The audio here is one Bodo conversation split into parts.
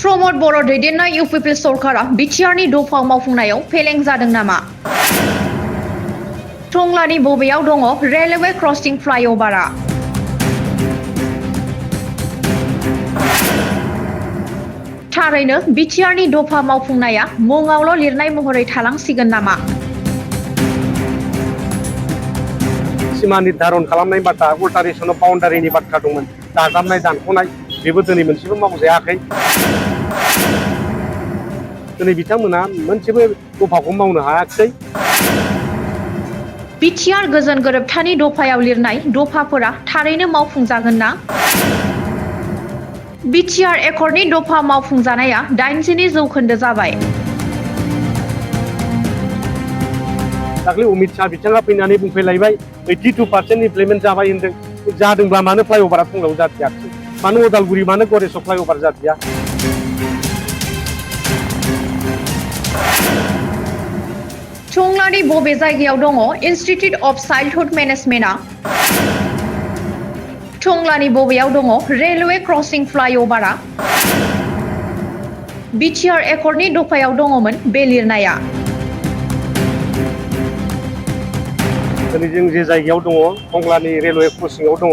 प्रमद बर' दैदेननाय इउपिपि सरकारा बिटिआरनि दफा मावफुंनायाव फेलें जादों नामा? टंलानि बबेयाव दङ रेलवे क्रसिं फ्लाइअभारआ? थारैनो बिटिआरनि दफा मावफुंनाया मुङावल' लिरनाय महरै थालांसिगोन नामा? सीमा निर्धारण खालामनाय बाथ्रा अल्टारेशन अफ बाउन्डारिनि बाथ्रा दंमोन दाजाबनाय दानख'नाय बेबो दिनै मोनसेबो मावजायाखै। दिनै बिथांमोना मोनसेबो दफाखौ मावनो हायाखै। बिटिआर गोजोन गोरोबथानि दफायाव लिरनाय दफाफोरा थारैनो मावफुंजागोन ना? बिटिआर एकर्डनि दफा मावफुंजानाया 80% जाबाय। दाख्लै अमित शाह बिथाङा फैनानै बुंफैलायबाय 82% इमप्लिमेन्ट जाबाय होनदों। जादोंब्ला मानो फ्लाइअभारा टंलायाव जादियाखै? मानो उदालगुरि मानो गरेसआव फ्लाइअभार जादिया? टंलानि बबे जायगायाव दङ इनस्टिट्युट अफ चाइल्डहुड मेनेजमेन्टआ? टंलानि बबेयाव दङ रेलवे क्रसिं फ्लाइअभारआ? बिटिआर एकर्डनि दफायाव दङमोन बे लिरनाया। दिनै जों जे जायगायाव दङ टंलानि रेलवे क्रसिंआव दङ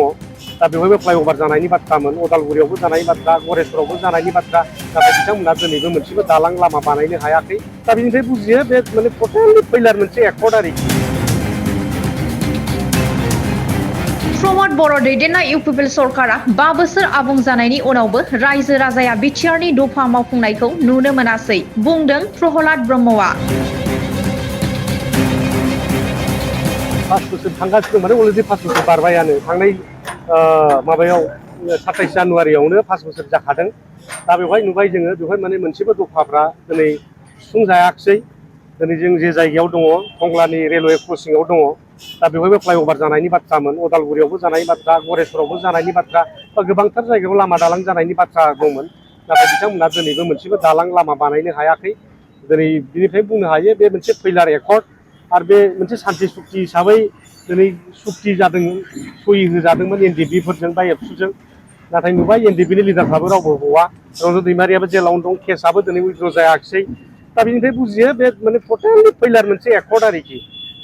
दा बेवहायबो फ्लाइअभार जानायनि बाथ्रामोन उदालगुरियावबो जानायनि बाथ्रा गरेसरावबो जानायनि बाथ्रा नाथाय बिथांमोना दिनैबो मोनसेबो दालां लामा बानायनो हायाखै। दा बेनिफ्राय बुजियो बे माने टटेलि फैलार मोनसे एकर्ड आरोखि। प्रमद बर' दैदेननाय इउपिपि सरकारा 5 बोसोर आबुं जानायनि उनावबो रायजो राजाया बिटिआरनि दफा मावफुंनायखौ नुनो मोनासै बुंदों प्रहलाद ब्रह्मआ। 5 बोसोर थांगासिनो माने अलरेडि 5 बोसोर बारबायानो थांनाय माबायाव 27 जानुवारियावनो 5 बोसोर जाखादों। दा बेवहाय नुबाय जोङो बेवहाय माने मोनसेबो दफाफ्रा दिनै सुफुंजायाखिसै। दिनै जों जे जायगायाव दङ टंलानि रेलवे क्रसिंआव दङ दा बेवहायबो फ्लाइअभार जानायनि बाथ्रामोन उदालगुरियावबो जानायनि बाथ्रा गरेसरावबो जानायनि बाथ्रा बा गोबांथार जायगायाव लामा दालां जानायनि बाथ्रा दंमोन नाथाय बिथांमोना दिनैबो मोनसेबो दालां लामा बानायनो हायाखै। दिनै बिनिफ्राय बुंनो हायो बे मोनसे फैलार एकर्ड आरो बे मोनसे सान्थि सुक्ति हिसाबै दिनै सुक्ति जादों सहि होजादोंमोन एनडिएफबिफोरजों बा एबसुजों नाथाय नुबाय एनडिएफबिनि लिडारफ्राबो रावबो हवा रन्जन दैमारियाबो जेलावनो दं केसआबो दिनै उइथड्र जायाखिसै। दा बेनिफ्राय बुजियो बे माने टटेलि फैलार मोनसे एकर्ड आरोखि।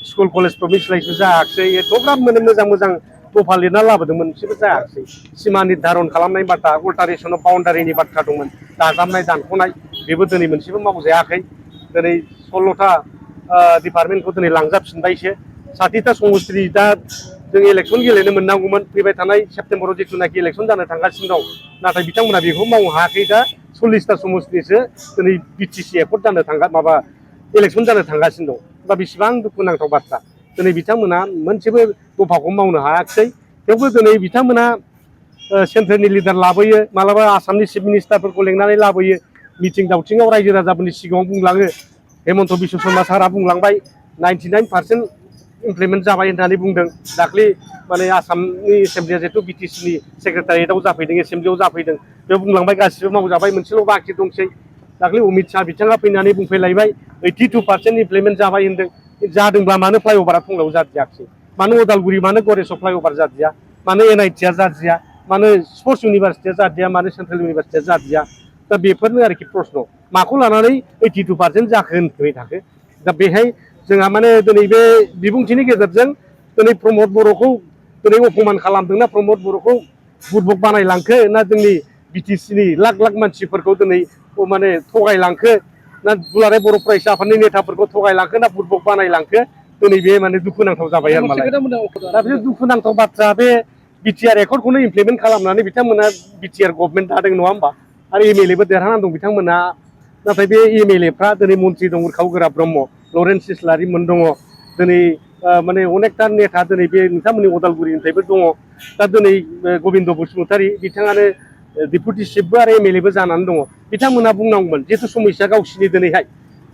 स्कुल कलेज प्रभिन्सियेलाइजबो जायाखिसै एथ'ग्राब माने मोजां मोजां दफा लिरना लाबोदों मोनसेबो जायाखिसै। सीमा निर्धारण खालामनाय बाथ्रा अल्टारेशन अफ बाउन्डारिनि बाथ्रा दंमोन दाजाबनाय दानख'नाय बेबो दिनै मोनसेबो मावजायाखै। दिनै 16टा डिपार्टमेन्टखौ दिनै लांजाबफिनबायसो 60टा समस्ति दा जों इलेक्सन गेलेनो मोननांगौमोन फैबाय थानाय सेप्तेम्बराव जिथुनाखि इलेक्सन जानो थांगासिनो दं नाथाय बिथांमोना बेखौ मावनो हायाखै। दा 40टा समस्तिसो दिनै बिटिसि एकर्ड जानो माबा इलेक्सन जानो थांगासिनो दं। दा बेसेबां दुखुनांथाव बाथ्रा दिनै बिथांमोना मोनसेबो दफाखौ मावनो हायाखिसै। थेवबो दिनै बिथांमोना सेन्ट्रेलनि लिडार लाबोयो मालाबा आसामनि चिफ मिनिस्टारफोरखौ लेंनानै लाबोयो मिथिं दावथिङाव रायजो राजाफोरनि सिगाङाव बुंलाङो। हेमन्त बिश्व शर्मा सारा बुंलांबाय 99% इमप्लिमेन्ट जाबाय होननानै बुंदों। दाख्लै माने आसामनि एसेम्ब्लिया जिहेतु बिटिसिनि सेक्रेटारियेटआव जाफैदों एसेम्ब्लियाव जाफैदों बेयाव बुंलांबाय गासिबो मावजाबाय मोनसेल' बाखि दंसै। दाख्लै अमित शाह बिथाङा फैनानै बुंफैलायबाय 82% इमप्लिमेन्ट जाबाय होनदों। जादोंब्ला मानो फ्लाइअभारा टंलायाव जादियाखिसै? मानो उदालगुरि मानो गरेसआव फ्लाइअभार जादिया? मानो एनआइटिआ जादिया? मानो स्पर्ट्स इउनिभारसिटिया जादिया? मानो सेन्ट्रेल इउनिभारसिटिया जादिया? दा बेफोरनो आरोखि प्रश्न माखौ लानानै 82% जाखो होनबाय थाखो? दा बेहाय जोंहा माने दिनै बे बिबुंथिनि गेजेरजों दिनै प्रमद बर'खौ दिनै अपमान खालामदोंना प्रमद बर'खौ बुर्बक बानायलांखो ना जोंनि बिटिसिनि लाख लाख मानसिफोरखौ दिनै माने थगायलांखो ना दुलाराय बर' फरायसा आफादनि नेताफोरखौ थगायलांखो ना बुर्बक बानायलांखो दिनै बे माने दुखुनांथाव जाबाय आरो मालाय। दा बे दुखुनांथाव बाथ्रा बे बिटिआर एकर्डखौनो इमप्लिमेन्ट खालामनानै बिथांमोना बिटिआर गभर्नमेन्ट दादों नङा होमबा आरो एमएलएबो देरहानानै दं बिथांमोना। नाथाय बे एमएलएफ्रा दिनै मन्त्रि दं उरखाव गोरा ब्रह्म लरेन्स इस्लारिमोन दङ दिनै माने अनेकथा नेता दिनै बे नोंथांमोननि उदालगुरिनिफ्रायबो दङ। दा दिनै गबिन्द बसुमतारी बिथाङानो डिपुटि चिफबो आरो एमएलएबो जानानै दङ। बिथांमोनहा बुंनांगौमोन जिहेतु समस्या गावसिनि दिनैहाय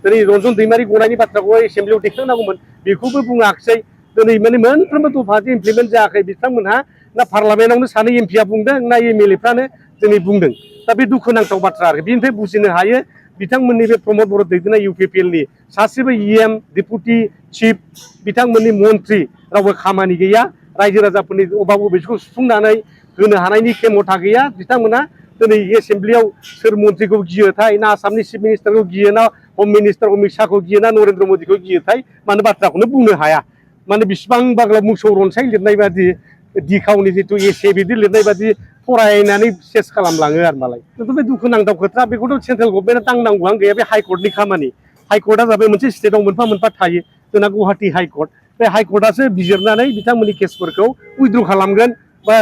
दिनै रन्जन दैमारि गनायनि बाथ्राखौ एसेम्ब्लियाव दैखांनांगौमोन बेखौबो बुङाखिसै। दिनै माने मोनफ्रोमबो दफा जे इमप्लिमेन्ट जायाखै बिथांमोनहा ना पार्लामेन्टआवनो सानै एमपिआ बुंदों ना एमएलएफ्रानो दिनै बुंदों। दा बे दुखुनांथाव बाथ्रा आरो बेनिफ्राय बुजिनो हायो बिथांमोननि बे प्रमद बर' दैदेननाय इउपिपिएलनि सासेबो इएम डिपुटि चिफ बिथांमोननि मन्त्रि रावबो खामानि गैया रायजो राजाफोरनि अभाब अबिसखौ सुफुंनानै होनो हानायनि खेमथा गैया बिथांमोना दिनै एसेम्ब्लियाव सोर मन्थ्रिखौ गियोथाय ना आसामनि चिफ मिनिस्टारखौ गियो ना हम मिनिस्टार अमित शाहखौ गियो ना नरेन्द्र मोदीखौ गियोथाय माने बाथ्राखौनो बुंनो हाया माने बिसिबां बाग्ला मोसौ रनसाय लिरनाय बादि दिखावनि जिथु एसे बिदि लिरनाय बादि फरायनानै सेस खालामलाङो आरो मालाय खिन्थु बे दुखुनांथाव खोथा बेखौथ' सेन्ट्रेल गभर्नमेन्टआ दांनांगौआनो गैया बे हाइकर्टनि खामानि हाइकर्टआ जाबाय मोनसे स्टेटआव मोनफा मोनफा थायो जोंना गुवाहाटि हाइकर्ट बे हाइकर्टआसो बिजिरनानै बिथांमोननि केसफोरखौ उइथड्र खालामगोन बा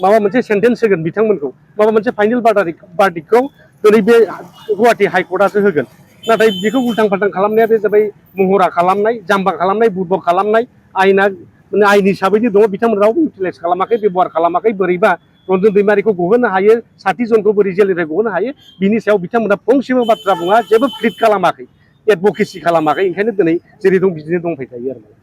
माबा मोनसे सेन्टेन्स होगोन बिथांमोनखौ माबा मोनसे फाइनेल बार्डिक्टखौ दिनै बे गुवाहाटि हाइकर्टआसो होगोन नाथाय बेखौ उल्टां फाल्टां खालामनाया बे जाबाय महरा खालामनाय जाम्बा खालामनाय बुरबक खालामनाय आयेना आयेन हिसाबैनो दङ बिथांमोन रावबो इउटिलाइस खालामाखै बेबहार खालामाखै बोरैबा रन्जन दैमारिखौ गहोनो हायो 60 जनखौ बोरै जेलनिफ्राय गहोनो हायो बिनि सायाव बिथांमोना फंसेबो बाथ्रा बुङा जेबो प्लिट खालामाखै एडभकेसि खालामाखै ओंखायनो दिनै जेरै दं बिदिनो दंबाय थायो आरो